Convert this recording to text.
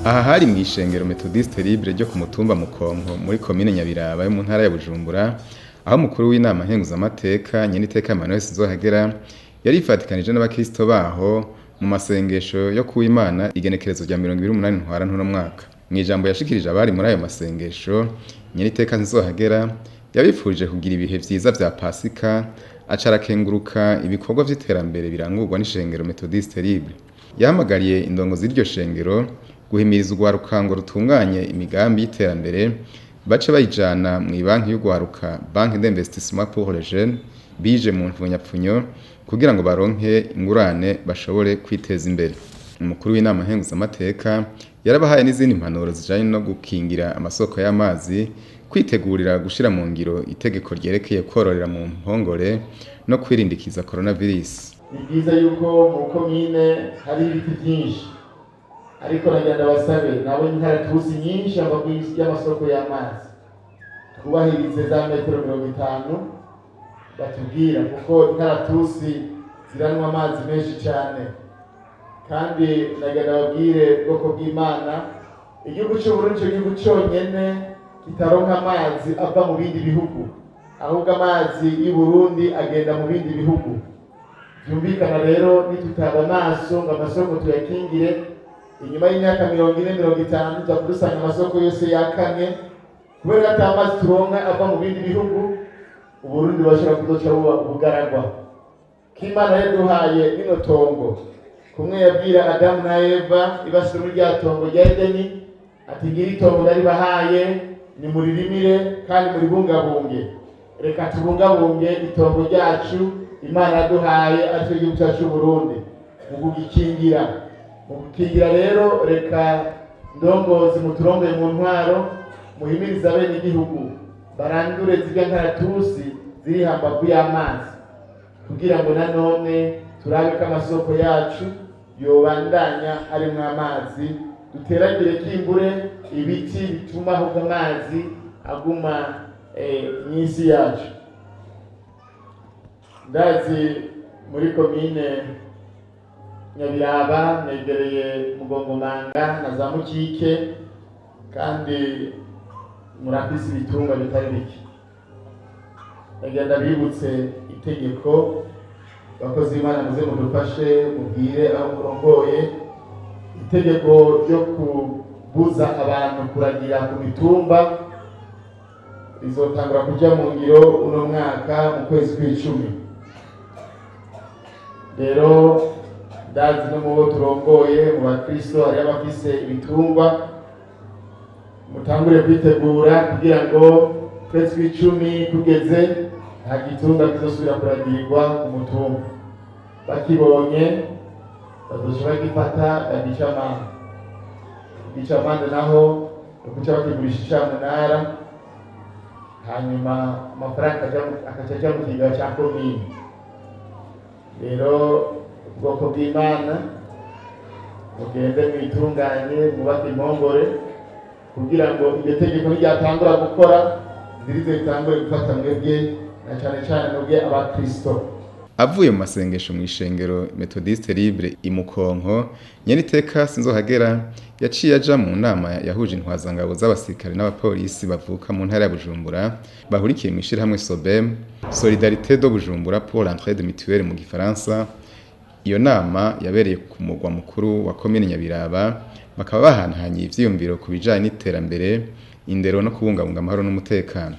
Aha hari mw'ishengero Methodiste Libre ryo ku mutumba Mukonko muri komine Nyabiraba yo mu ntara ya Bujumbura, aho umukuru w'inama nkenguzamateka Nyeniteka Emmanuel Sinzohagera yarifatikanije n'abakristo baho mu masengesho yo kuw'Imana igenekerezo rya 28 Ntwarante uno mwaka. Mw'ijambo yashikirije abari muri ayo masengesho, Nyeniteka Sinzohagera yabifurije kugira ibihe vyiza vya Pasika, aca arakenguruka ibikorwa vy'iterambere birangurwa n'ishengero Methodiste Libre. Yahamagariye indongozi z'iryo shengero guhimiriza urwaruka ngo rutunganye imigambi y'iterambere, bace bayijana mw'ibanki y'urwaruka, Banque d'investissement pour les jeunes, bije mu mfunyapfunyo, kugira ngo baronke ingurane bashobore kwiteza imbere. Umukuru w'inama nkenguzamateka yarabahaye n'izindi mpanuro zijanye no gukingira amasoko y'amazi, kwitegurira gushira mu ngiro itegeko ryerekeye kororera mu mpongore no kwirindikiza coronavirus. Ni byiza yuko mu komine hari ibiti byinshi, ariko nagira ndabasabe nabo inkaratusi nyinshi y'amasoko y'amazi twubahirize za metero 50 batubwira, kuko inkaratusi ziranwa amazi menshi cyane. Kandi nagira ndababwire, ubwoko bw'Imana, igihugu cy'Uburundi cyo gihugu cyonyene kitaronka amazi ava mu bindi bihugu, ahubwo amazi y'u Burundi agenda mu bindi bihugu. Byumvikana rero nitutaba amaso ngo amasoko tuyakingire, inyuma y'imyaka 40, 50 tuza kudusanga amasoko yose yakamye kubera ata amazi turonka ava mu bindi bihugu. Uburundi bashobora kuzoca buba ubugaragwa. K'Imana yaduhaye rino tongo, kumwe yabwira Adamu na Eva ibashyira muri rya tongo rya Edeni ati: "Ngira itongo ndaribahaye, nimuririmire kandi muribungabunge." Reka tubungabunge itongo ryacu Imana yaduhaye, aricyo gihugu cyacu cy'Uburundi, mu kugikingira. Mu gukingira rero, reka ndongozi muturongoye mu ntwaro muhimirize abenegihugu barandure zirya nkaratusi ziri hambavu y'amazi, kugira ngo nanone turabe ko amasoko yacu yobandanya arimwo amazi, duteragire kimbure ibiti bituma ahubwo amazi aguma mw'isi yacu. Ndazi muri komine Nyabiraba mwegereye Mugongomanga na za Mukike, kandi murafise ibitungwa bitari bike. Ndagenda bibutse itegeko, bakozi b'Imana, muze mudufashe mubwire aho murongoye itegeko ryo kubuza abantu kuragira ku mitumba rizotangura kuja mu ngiro uno mwaka mu kwezi kw'icumi. Rero ndazi no mubo turongoye mu bakristo hariyo abafise ibitungwa, mutangure kwitegura kugira ngo kwezi kw'icumi kugeze nta gitungwa kizosubira kuragirwa ku mutumba. Bakibonye bazoca bagifata bagica amande. Gica amande naho ni ukuca bakigurisha icamunara, hanyuma amafaranga akaca aja mu kigega ca komine. Rero ubwoko bw'Imana, mugende mwitunganye, mwubake impongore, kugira ngo iryo tegeko niryatangura gukora ndirize ritangure gufata mwebwe, na cane cane mwebwe abakristo. Avuye mu masengesho mw'ishengero Methodiste Libre i Mukonko, Nyeniteka Sinzohagera yaciye aja mu nama yahuje intwazangabo z'abasirikare n'abapolisi bavuka mu ntara ya Bujumbura bahurikiye mw'ishirahamwe SOBEM, Solidarité de Bujumbura pour l'entraide mutuelle mu gifaransa. Iyo nama yabereye ku mugwa mukuru wa komine Nyabiraba, bakaba bahanahanye ivyiyumviro ku bijanye n'iterambere, indero no kubungabunga amahoro n'umutekano.